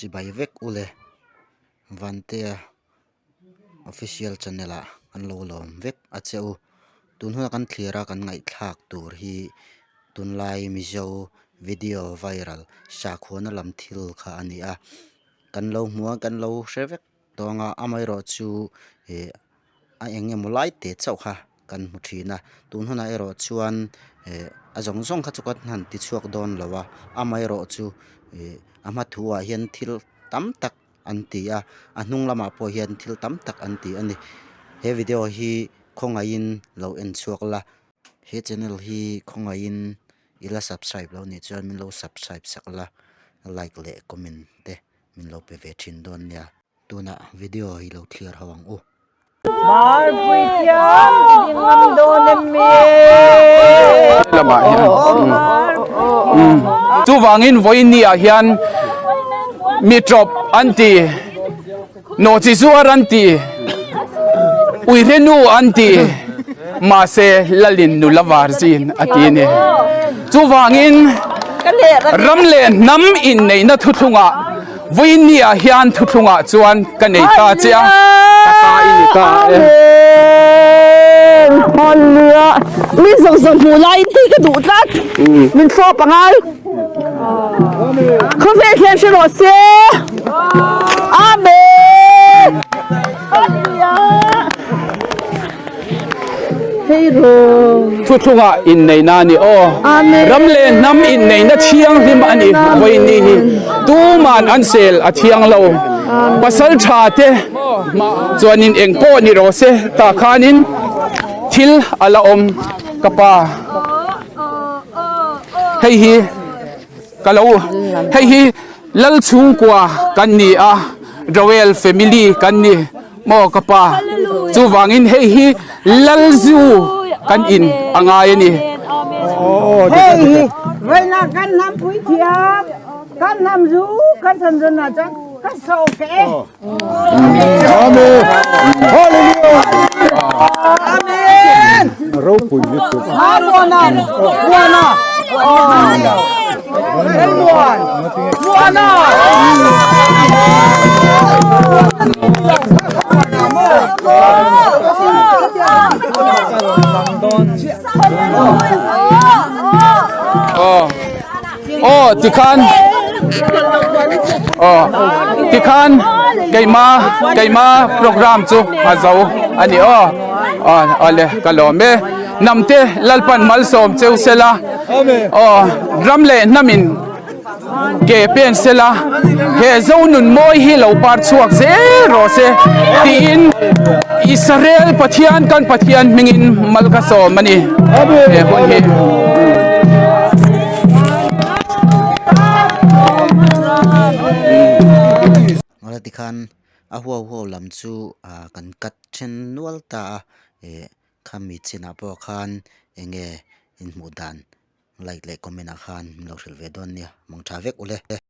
Chibai vek ule Vantea official channel ah kan lo lawm vek a che u. Tun huna kan thlir a kan ngaihthlak tur hi tunlai Mizo video viral sakhuana lam thil kha a ni a. Kan lo hmu a kan lo hre vek tawng a amaherawhchu ih a eng emaw lai te chauh kha kan hmu thin a tun hunah erawh chuan eh a zawng zawng kha chu kan han ti chhuak dawn lo a amaherawhchu ih a hma thu ah hian thil tam tak an ti a a hnung lamah pawh hian thil tam tak an ti a ni he video hi khawngaihin lo en chhuak la he channel hi khawngaihin i la subscribe lo nih chuan min lo subscribe sak la like leh comment te min lo pe ve thin dawn nia. Tunah video hi lo thlir ho ang u. Lamah hian chuvangin vawiin ah hian mi tawp an ti nawhchi zuar an ti uihrenu an ti mahse lalin nula var zin a ti a ni chuvangin ram leh hnam inneihna thuthlungah Vawiinni ah hian thuthlung ah chuan ka nei ta che a, ka ta i ni ta e. Amen! Hallelujah! Mi zawng zawng hmuh laiin hei ka duh tlat. Min thlawp a ngai. Khawvel hian hre rawh se. Amen! Hallelujah! Thuthlungah inneihna a ni aw. Ram leh hnam inneihna thianghlim a ni vawiinni hi. Tuman an sel a thiang lo. Pasal tha te chuanin eng pawh ni rawh se tah khanin thil a la awm ka pa. Hei hi ka lo hei hi Lal chhungkua kan ni a Royal family kan ni. Maw ka pa, chuvangin hei hi Lalzu kan in a ngai a ni. Hei hi vawiinah kan hnam puithiam, kan hnam zu kan san zawn ah chuan ka sawh ke e. Amen. Hallelujah. Amen. Ropui lutuk. Ha Muana, Muana. Muan. Muana. Aw aw tikhan aw tikhan keima keima program chu a zo a ni aw aw awle ka lawm e namte lalpan malsawm cheu sela aw ram leh hnamin Ke pen sela he zo nun mawi hi lo par chhuak zel rawh se tiin Israel Pathian kan Pathian hmingin mal ka sawm a ni he hun hi. Awle tikhan a huau huau lam chu ah kan cut then nual ta a eh khami chinah pawh khan enge inhmuh dan Like leh comment ah khan min lo hrilh ve dawn nia, mang tha vek ule.